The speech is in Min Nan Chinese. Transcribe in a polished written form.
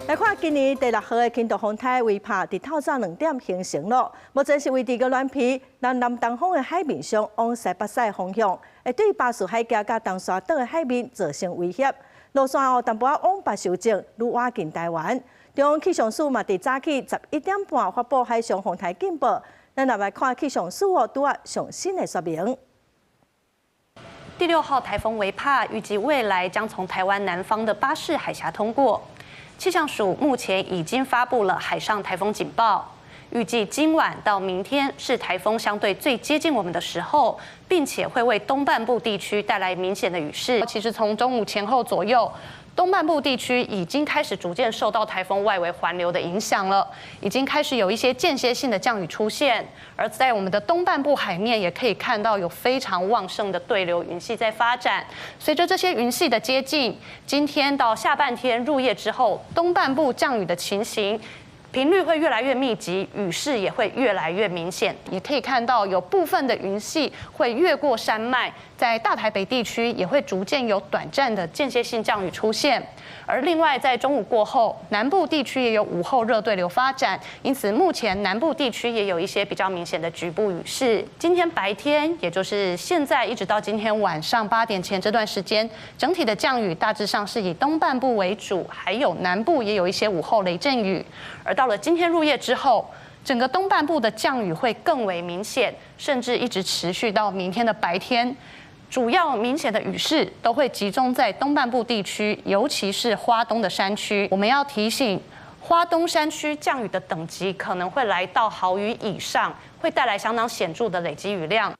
來看今年第六號的輕度風颱維帕，佇透早2點形成咯。目前是位佇宜蘭皮南南東方的海面上，往西北西方向，會對巴士海峽佮東沙島的海面造成威脅。路線有淡薄仔往北修正，愈倚近台灣。中央氣象署嘛，佇早起11點半發布海上風颱警報。咱來看氣象署哦，拄仔上新的說明。第六號颱風維帕預計未來將從台灣南方的巴士海峽通過。氣象署目前已經發布了海上颱風警報，預計今晚到明天是颱風相對最接近我們的時候，並且會為東半部地區帶來明顯的雨勢。其實從中午前後左右，東半部地區已經開始逐漸受到颱風外圍環流的影響了，已經開始有一些間歇性的降雨出現。而在我們的東半部海面，也可以看到有非常旺盛的對流雲系在發展。隨着這些雲系的接近，今天到下半天入夜之後，東半部降雨的情形頻率會越來越密集，雨勢也會越來越明顯。也可以看到有部分的雲系會越過山脈，在大台北地區也會逐漸有短暫的間歇性降雨出現。而另外在中午過後，南部地區也有午後熱對流發展，因此目前南部地區也有一些比較明顯的局部雨勢。今天白天，也就是現在一直到今天晚上8點前這段時間，整體的降雨大致上是以東半部為主，還有南部也有一些午後雷陣雨。而到了今天入夜之後，整個東半部的降雨會更為明顯，甚至一直持續到明天的白天。主要明顯的雨勢都會集中在東半部地區，尤其是花東的山區。我們要提醒，花東山區降雨的等級可能會來到豪雨以上，會帶來相當顯著的累積雨量。